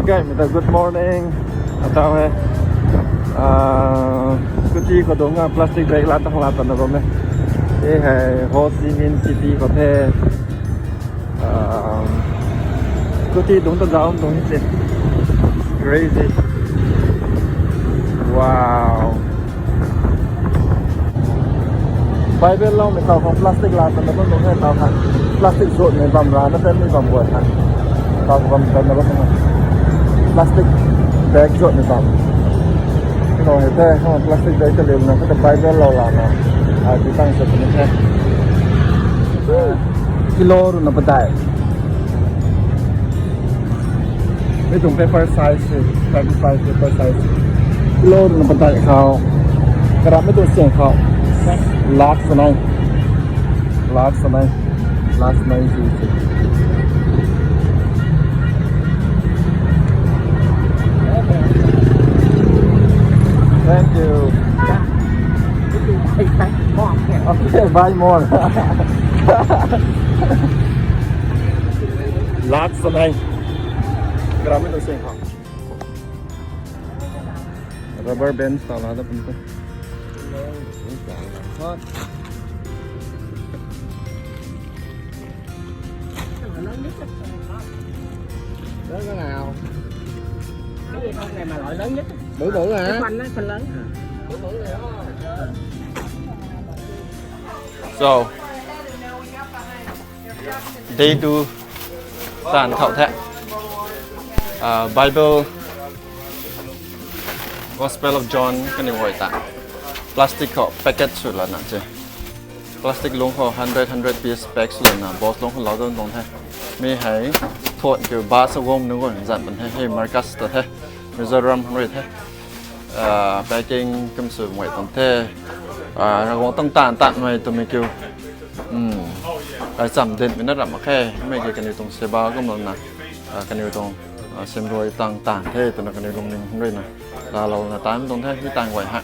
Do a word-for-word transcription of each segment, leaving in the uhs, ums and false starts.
Guys, mita good morning. Atau hei, ah, scooty khou dungc a plastic bag la tang la tana bam e. Hei Ho Chi Minh City khou the. Um, scooty dungc ta zauc tuang hi se. Crazy. Wow. Bible loumei khou khang plastic la tana bam tuang e tau kha. Plastic zuatmei bam ra na pen mi bam guay kha. Tau bam tana bam tuang e. Plastic bag zuatmei bam. Kano hei the, kano plastic bag ta liu na, kata Bible lou la na. Ai, ti tang sa tuni the. Kilo rui na patai. Mi tuang paper size se, thirty-five paper size. Kilo rui na patai khou. Karam mi tuang siang khou. Lakh sanai. Lakh sanai. Lakh sanai si si. Thank you. Okay, buy more. Lakh sanai. Karam mi tuang siang khou. Rubber band style la da pun ko. Đủ đủ hả? Phần đó, phần lớn. So, day two taanv khou the. Ah, Bible, Gospel of John kaniw guay ta plastic khou packet sw lana se. Plastic lungc khou hundred, hundred piece pack sw lana box lungc khou lou dat tuang the. Mi hei thuan kiu bus a guang nunc guay zanc pan the. Hei Marcus ta the. Mizoram khang rui the. Ah, packing kum sw mei tuang the. Ah, Ravguangc tuang taanv taanvmei twmei kiu. Hmm. Ai cham dinmei na ramh mak khe. Mei ki kaniw tuang seba kum lana. Ah, kaniw tuang, ah, simrui tang taanv the twna kaniw lungning rui na. Laalou na taanv tuang the, mi taanv guay ha.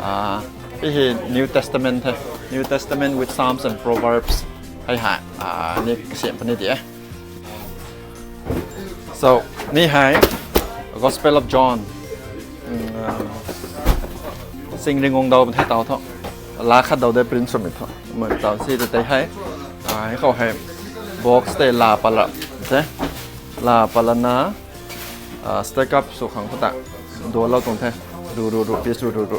Ah, hei hi New Testament the. New Testament with Psalms and Proverbs. Hei ha, ah, ni kasiam puni di e. So, ni hei Gospel of John. Hmm, ah, sing ring ung dau the tau tho. La khat dau de print swmei tho. Mei tau si de tei hei. Ah, hei khou hei box tei la pala the. La pala na, ah, stack up sw khang khou ta. Dualou tuang the. Ru, ru, ru, piece ru, ru, ru.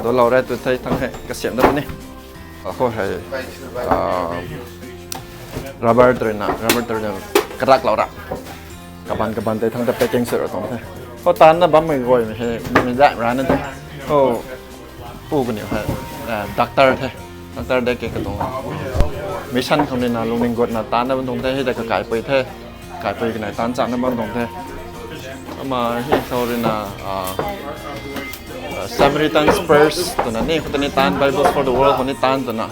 Dualou re tu thei thang hei kasiam dat puni. Akhou hei, ah, rubber tei na, rubber tei na karak lou ra. Kaban, kaban tei thang ta packing sw ra tuang the. Khou taanv na bammei guay mei hei, mi zai ra na the. Khou, pu kaniw hei, ah, doctor the. Doctor de ke katuang. Mission khang ni na lungning guat na taanv na bam tuang the, hei de kakaipui the. Kaipui kanei taanv chana bam tuang the. Ama hei khou rui na, ah, ah, Samaritan's Purse twna ni, khou ta ni taanv, Bibles for the World khou ni taanv twna.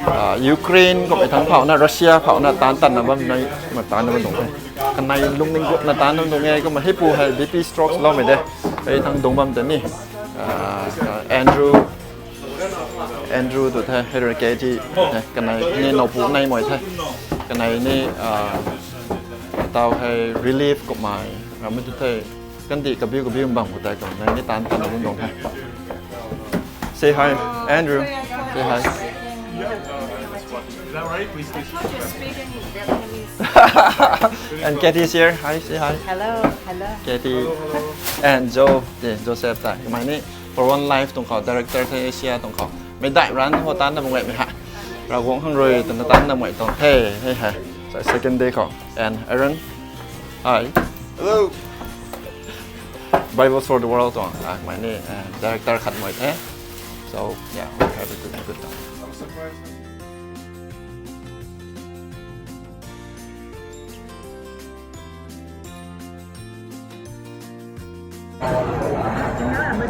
Ah, Ukraine kummei thang phau na, Russia phau na taanv tanna bam nai, ma taanv na bam tuang the. Kanei lungning guat na taanv na bam tuang e, kumna hei pu hei B P stroke loumei de. Hei thang dungc bam ta ni. Ah, Andrew, Andrew tu the, hei rui Katie the, kanei ni nowpu nei mei the. Kanei ni, ah, tau hei relief kummei, ramei tu the, kandih kabiu kabiu bam khou tei kanei ni taanv taanv bam tuang the. Say hi, Andrew. Say hi. Is that right? We speak. I thought you were speaking Vietnamese. And Katie is here. Hi, say hi. Hello, hello. Katie. Hello, hello. And Joe, yeah, Joseph ta. Kamei ni For One Life tuang khou, director the Asia tuang khou. Mei dai ran ho taanv na bam guay mei ha. Ravguangc khang rui twna taanv na bam guay tuang the, hei hei. So, second day khou. And Aaron. Hi. Hello. Bibles for the World tuang. Ah, kamei ni, eh, director khat mei the. So, yeah, hope everything is good. I'm surprised.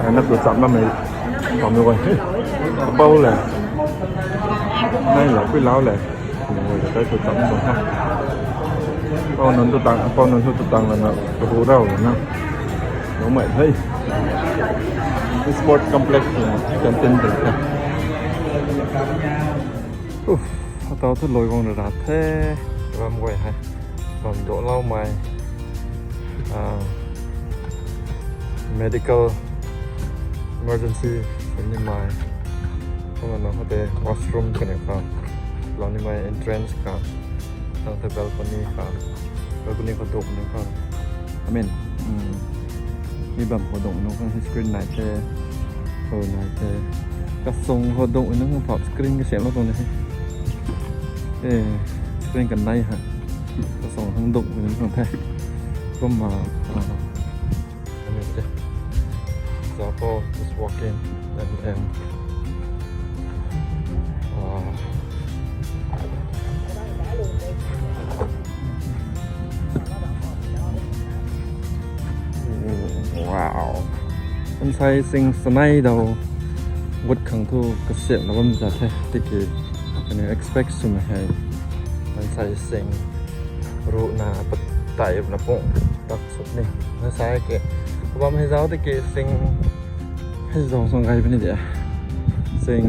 Ai, na tu cham na mei. Pam lu guay. Apou le. Nai lau, pui lau le. Guay, kai tu cham na ha. Apou nunc tu tang, apou nunc tu tang la na, kahu rau la na. Nunc mei hei. Sport complex na, canteen tu ha. Uf, atau thu lui guang ra the, ram guay hei. Bam do lau mei. Ah, medical emergency sw nimei. Kumna nang khoutei washroom kaniw khang lou nimei entrance khang. Tang the balcony khang. Balcony khou dungc nunc khang. I mean, um, mi bam khou dungc nunc khang screen nai the. Khou nai the. Kasung khou dungc nunc khang phat screen kasiamlou tuang ni. Eh, screen kanei ha. Kasung khang dungc nunc khang the. Kumna, ah, Let me see. Example, just walk in and, and, uh, wow. Nsai sing sanei dau gut khang thu kasiamna bam za the. Tiki, kaniw expect swmei hei. Nsai sing ruhna patai na pung tak sut ni. Na sa ke. Kabam hei zauc tiki sing hei zauc song gai puni de. Sing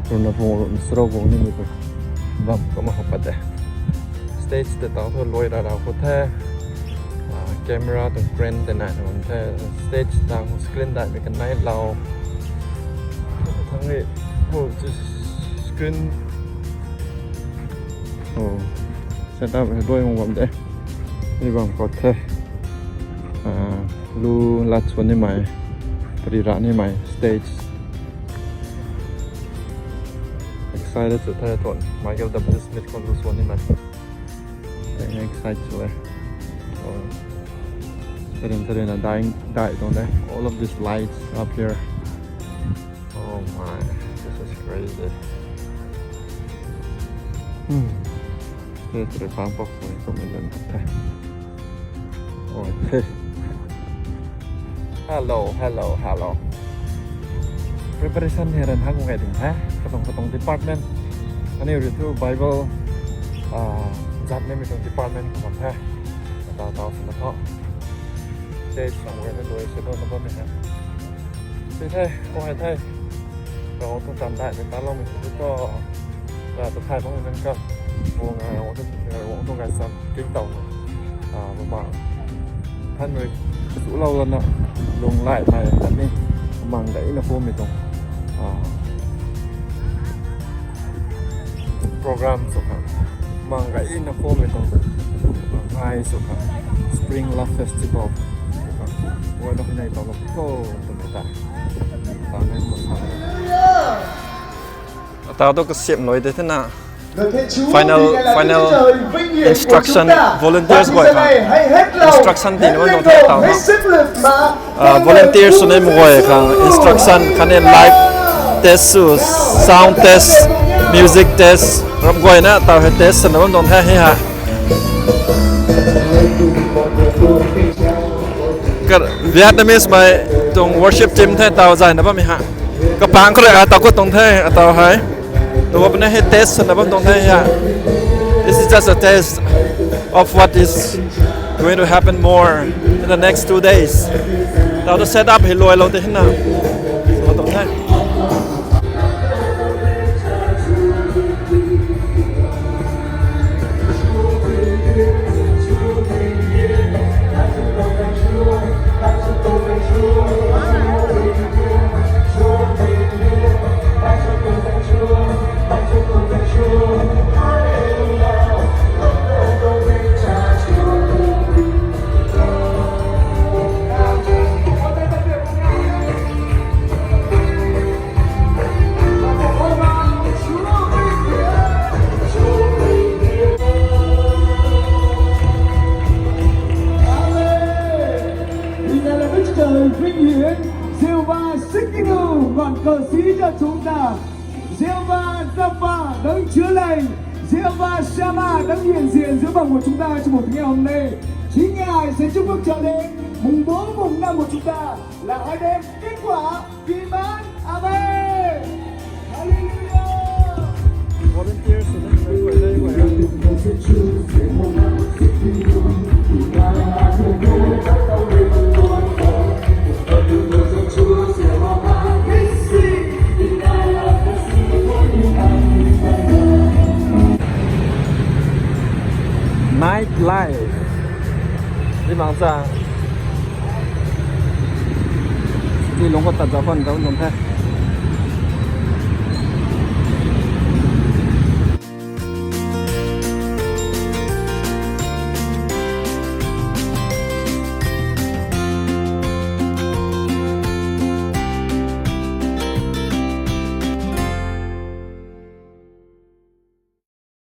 ruhna pung ruhna srou pung ni mi tu. Bam kumna hou pat de. Stage tei tau thu luai ra ra khou the. Ah, camera tuang crane tei nai na bam the. Stage tang screen daihmei kanei lou. Thang e. Oh, just screen. Oh. Setup hei luai mung bam de. Mi bam khou the. Ah, lu lat swan nimei. Pari ra nimei stage. Excited sw the tuan. Michael W Smith khou lu swan nimei. Very excited sw e. Oh. Tadin tadin na dai, dai tuang de. All of these lights up here. Oh my, this is crazy. Hmm. This is the pump of my commitment. Oh, hey. Hello, hello, hello. Preparation hei ran hak ngai ding the. Katang katang department. Aniu rui thu Bible, ah, zat nimei tuang department khou the. Tau tau sw na tho. Stage somewhere na luai sw na bam ni the. Sw the, kung hei the. Rau tu tan dai ni ta lou mi sw tu to. Ra tu thay bang nang ka. Kung, ah, rau tu, rau tu gai sam king tau na. Ah, mama. Than rui, kasu lou lana, lung lai mai, tani, mang gai na khou mi tuang. Ah, program sw kha, mang gai na khou mi tuang. Ngai sw kha, Spring Love Festival. Sw kha, wai na nai tau lou khou, tuang ta. Ta nai khou sa. Atau tu kasiam loi de the na. Final, final instruction, volunteers guay khang instruction tina bam tuang the tau na. Ah, volunteers sw nimei guay khang instruction khatni light test sw, sound test, music test, ram guay na tau hei test swna bam tuang the hei ha. Ka Vietnamese mei tuang worship team the tau zay na bam mi ha. Kapang khou rui atau khou tuang the, atau hei. Tau bam na hei test swna bam tuang the ya. This is just a test of what is going to happen more in the next two days. Tau tu set up hei luai lou te hina. Sw tuang the. Amen. Vì Ngài là Đức Chúa Trời vinh hiển, Giê-hô-va Tsidkenu ngọn cờ xí cho chúng ta. Giê-hô-va Rapha đấng chữa lành, Giê-hô-va Shammah đấng hiện diện giữa vòng của chúng ta trong một ngày hôm nay. Chính Ngài sẽ chúc phước cho đêm mùng bốn, mùng năm của chúng ta là hai đêm kết quả kỳ mãn. Amen. Hallelujah. Volunteers, Night life. Zimang cha. Di lung khou tat zau pan zau lung the.